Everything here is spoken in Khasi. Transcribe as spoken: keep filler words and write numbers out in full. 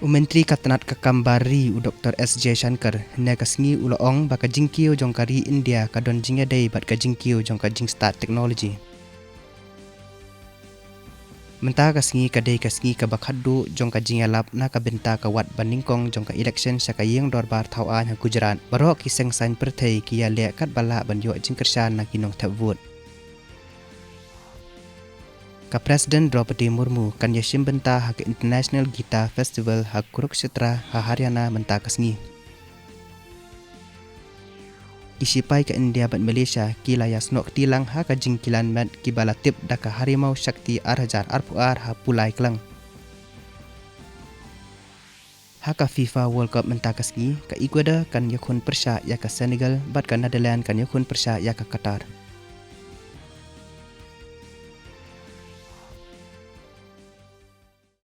U Myntri ka tnat ka kam bar ri u Doktor S Jaishankar hynne ka sngi u la ong ba ka jingkiew jong ka ri India ka don jingïadei bad ka jingkiew jong ka jingstad technology. Mynta ka sngi ka dei ka sngi kaba khatduh jong ka jingïalap na ka bynta ka wad banyngkong jong ka election sha ka ïing dorbar thaw aiñ ha Gujarat. Baroh ki seng saiñ pyrthei ki ïaleh katba lah ban ïoh jingkyrshan na ki nongthep vote. Ka President Droupadi Murmu kan ïashim bynta ha ka International Gita Festival ha Kurukshetra ha Haryana mynta ka sngi. Ki shipai ka India bad Malaysia ki la ïasnoh kti lang ha ka jingkilan met kiba la tip da ka Harimau Shakti ar hajar arphew ar ha Pulaiklang. Ha ka FIFA World Cup mynta ka sngi, ka Ecuador kan ïakhun pyrshah ïa ka Senegal bad ka Netherlands kan ïakhun pyrshah ïa ka Qatar.